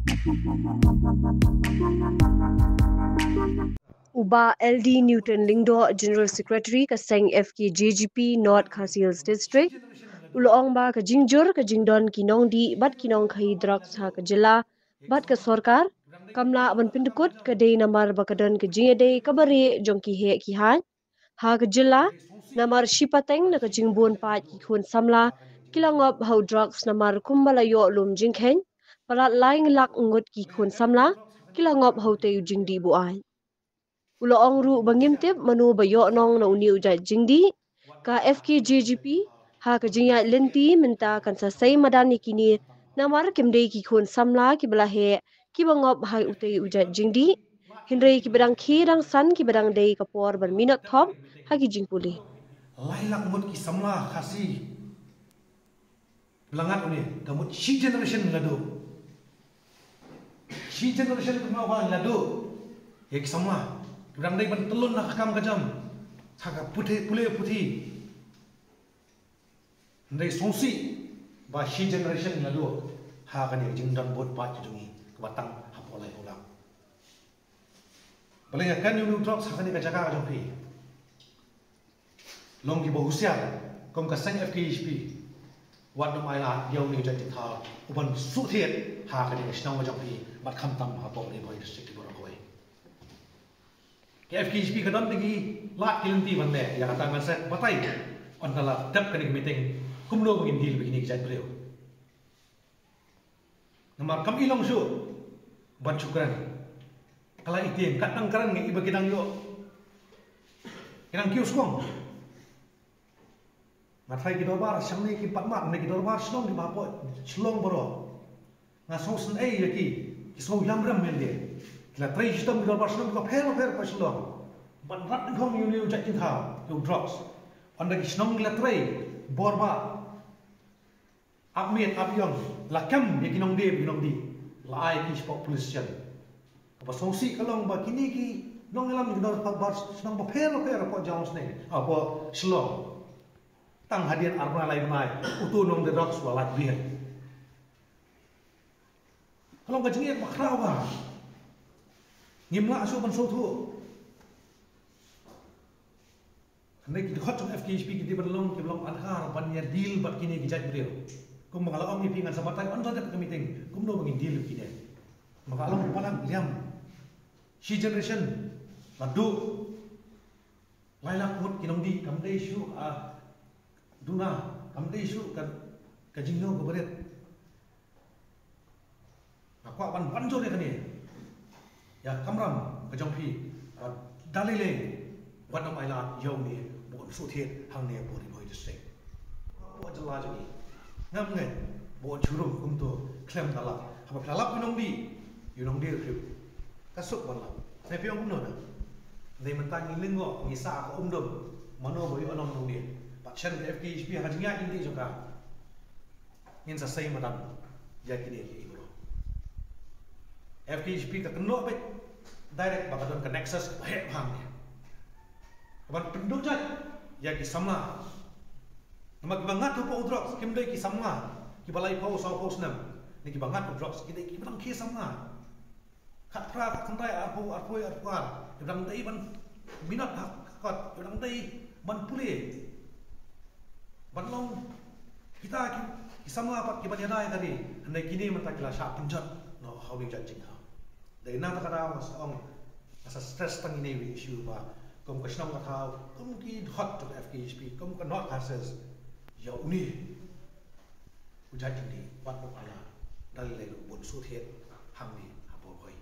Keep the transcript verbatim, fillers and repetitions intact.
U Bah L D Newton Lyngdoh, General Secretary ka seng F K J G P North Khasi Hills District, u la ong ba ka jingjur ka jingdon ki nongdih bad ki nongkhaii drugs ha ka jylla bad ka sorkar kam lah ban pyndkut ka dei namar ba ka don ka jingïadei kaba rieh jong ki heh ki haiñ ha ka jylla, namar shipateng na ka jingbun paid ki khun samla ki la ngop ha u drugs namar kumba la ïoh lum jingkheiñ, palat lai lak ngut ki khun samla ki la ngop ha utei u jingdih buaid. U la ong ruh ba ngim tip mano ba ïoh nong na une u jait jingdih, ka F K J G P ha ka jingïaid lynti mynta kan sa sei madan ïa kine, namar kim dei ki khun samla kiba la heh kiba ngop ha utei u jait jingdih, hynrei kiba dang khie dang san kiba dang dei ka por ban minot thop ha ki jingpule. Lai lak ngut ki samla Khasi ba la ngat une, ka mut shi generation la duh. Shi generation kumno ba la duh ïa ki samla kiba dang dei ban tylun ha ka kam ka jam, ha ka pule puthi. Hynrei sngewsih ba shi generation la duh ha kane ka jingdon bud paid ka jong ngi kaba tang hapoh lai hula. Balei nga kren ïa une u drugs ha kane ka jaka ka jong phi? Long kiba husiar kum ka seng F K J G P. Wat nym ailad ïa une u jait jingthaw uban shu thied ha kane ka shnong ka jong phi bad khamtam hapoh Ri Bhoi District baroh kawei. Ka F K J G P ka don da ki lad ki lynti ban leh, ïa kata ngan sa batai ynda la dep kane ka meeting kumno ba ngin deal bad kine ki jait briew. Namar kam i long shuh ban shu kren. Ka la i tieng, kat dang kren ngi i ba ki dang ïoh, ki dang kiew sngewbha. Nga tharai ki dorbar shangne ki pat mad, ne ki dorbar shnong kiba hapoh Shillong baroh, nga sngewsynei ïa ki, ki sngew ïam rem ïa lade. Ki la trei shitom ki dorbar shnong kiba pher bapher hapoh Shillong ban rat nyngkong ïa une u jait jingthaw, ïa u drugs. Ynda ki shnong ki la trei bor ba ap miet ap ïong, la kem ïa ki nongdie ki nongdih, la ai ki shapoh police station. Kaba sngewsih ka long ba kine ki nongïalam ki dorbar shnong bapher bapher hapoh Jaiñtia, hapoh Shillong, tang hadien ar bnai lai bnai uto u nongdie drugs u la lait biang. Ka long ka jingeh ba khraw ba ngim lah shuh ban sngewthuh. Hynrei ki dkhot jong F K J G P ki dei ban long, ki ban long adkar ban ïa deal bad kine ki jait briew. Kumba nga la ong ïa phi, ngan sa batai ynda dep ka meeting kumno ba ngin deal bad kine. Ba ka long palat liam. Shi generation la duh. Lai lak ngut ki nongdih, kam dei shuh, ah, duna, kam dei shuh ka, ka jingno kaba rit. Nga kwah ban ban jur ïa kane, ïa ka kamram ka jong phi, ba da lei lei wat nym ailad ïa une ba un shu thied hangne hapoh Ri Bhoi District. Hapoh jylla jong ngi ngam ngeit ba un shu rung kumto khlem da lap. Haba phi la lap ïa u nongdih, ïa u nongdie ruh ka suk ban lap. Sa phi ong kumno na? Dei mynta ngi lyngngoh, ngi sah ka umdum, mano ba ïoh nong na une? Bad shen ka F K J G P ha ka jingïaid lynti jong ka, ngin sa sei madan ïa kine kiei baroh. F K J P ka kynnoh beit direct ba ka don ka nexus kaba heh bha hangne, kaban pynduh jait ïa ki samla. Namar kiba ngat hapoh u drugs kim dei ki samla kiba laiphew sawphew snem, ne kiba ngat u drugs ki dei kiba dang khie samla. Khatphra, khatkhyndai, arphew, arphew, arphew ar, kiba dang dei ban minot ha ka kot, kiba dang dei ban pule, ban long kita ki, ki samla pat kiban ïada ïa ka ri. Hynrei kine mynta ki la shah pynjot noh ha une u jait jingthaw. Dei na kata ka daw nga sa ong, nga sa stress tang ine iwei i issue ba kum ka shnong ka thaw, kum ki dkhot jong ka F K J G P, kum ka North Khasi Hills, ïa une u jait jingdih wat nym ailad, da lei lei ruh bun shu thied hangne ha Bor Bhoi.